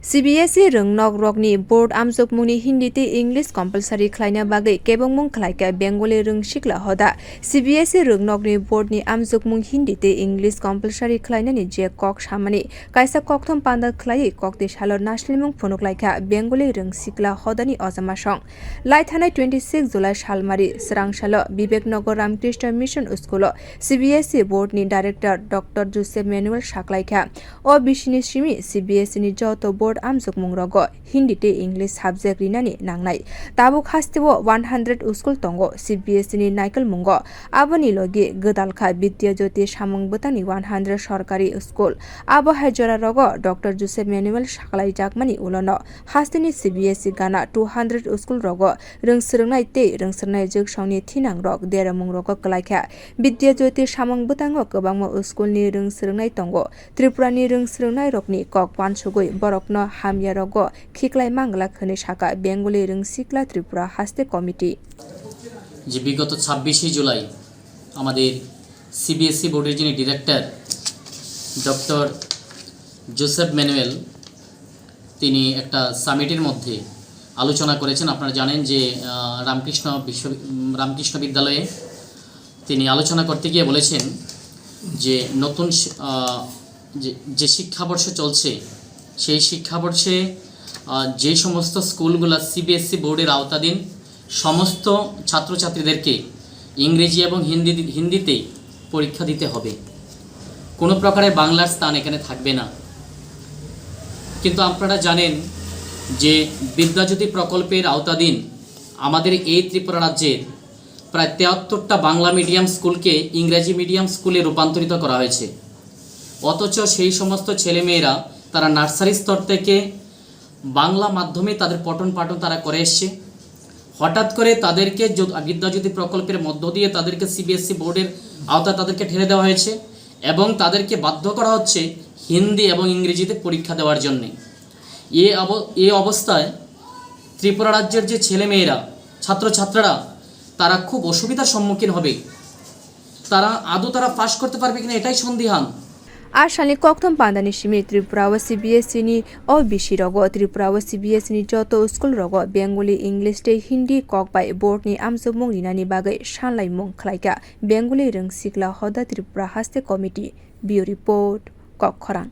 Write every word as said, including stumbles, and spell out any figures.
C B S E rwngnok rokni board amjokmungni Hindi tei English compulsory khlaina bagwi kebengmung khlaikha Bengali rwngsikla hoda. C B S E rwngnokni board ni amjokmung Hindi tei English compulsory khlainani je kok samani kaisa kokthom panda khlaiwi koktwi salo naslimung phunuklaikha Bengali rwngsikla hodani ojamasong. Lai thanai twenty six July salmari swrang salo Bibek Nagar Ramakrishna Mission School o C B S E board ni director Doctor Joseph Manuel saklaikha. O bisini simi C B S E ni joto board amjokmung rogo Hindi tei English subject rinani nangnai. Tabuk hasteo one hundred school tongo C B S E ni naikolmungo. Aboni logi gwdalkha Vidya Jyoti samung bwtangni one hundred sorkari school. Abo hai jora rogo Doctor Joseph Manuel saklaijakmani ulono hasteni C B S E gana two hundred school rogo rwng swrwngnai tei rwng swrwngnai jwksongni thinangrok deromung rogo kwlaikha. Vidya Jyoti samung bwtango kwbangma school ni rwng swrwngnai tongo. Tripura ni rwng swrwngnairokni kok wansugwi borokno hamya rogo khiklai manglak hwnwi sakha Bengali rwngsikla Tripura haste committee. যে বিগত ছাব্বিশে জুলাই আমাদের সিবিএসই বোর্ডের যিনি director doctor Joseph Manuel, তিনি একটা সামিটের মধ্যে আলোচনা করেছেন। আপনারা জানেন যে, আহ, রামকৃষ্ণ বিশ্ব-, উম, রামকৃষ্ণ বিদ্যালয়ে তিনি আলোচনা করতে গিয়ে বলেছেন যে নতুন শি-, আহ, যে, যে শিক্ষাবর্ষ চলছে, সেই শিক্ষাবর্ষে, আহ, যে সমস্ত স্কুলগুলো সিবিএসই বোর্ডের আওতাধীন, সমস্ত ছাত্রছাত্রীদেরকে ইংরেজি এবং হিন্দি, হিন্দিতেই পরীক্ষা দিতে হবে। কোনো প্রকারের বাংলার স্থান এখানে থাকবে না। কিন্তু আপনারা জানেন যে বিদ্যাজ্যোতি প্রকল্পের আওতাধীন আমাদের এই ত্রিপুরা রাজ্যের প্রায় তেহাত্তরটা বাংলা মিডিয়াম স্কুলকে ইংরেজি মিডিয়াম স্কুলে রূপান্তরিত করা হয়েছে। অথচ সেই সমস্ত ছেলেমেয়েরা তারা নার্সারি স্তর থেকে বাংলা মাধ্যমে তাদের পঠন পাঠন তারা করে এসছে। হঠাৎ করে তাদেরকে য-, বিদ্যাজ্যোতি প্রকল্পের মধ্য দিয়ে তাদেরকে সিবিএসই বোর্ডের আওতায় তাদেরকে ঠেলে দেওয়া হয়েছে এবং তাদেরকে বাধ্য করা হচ্ছে হিন্দি এবং ইংরেজিতে পরীক্ষা দেওয়ার জন্যে। এ অব-, এ অবস্থায় ত্রিপুরা রাজ্যের যে ছেলেমেয়েরা, ছাত্রছাত্রীরা, তারা খুব অসুবিধার সম্মুখীন হবে। তারা আদৌ তারা পাশ করতে পারবে কিনা, এটাই সন্দিহান। A salni kokthom pandani simi Tripura o C B S E ni O B C rogo, Tripura o C B S E ni joto school rogo Bengali, English tei Hindi kok bai board ni amjokmung rinani bagwi sanlaimung khlaikha Bengali rwngsikla hoda Tripura haste committee. Bureau Report, Kokkhorang.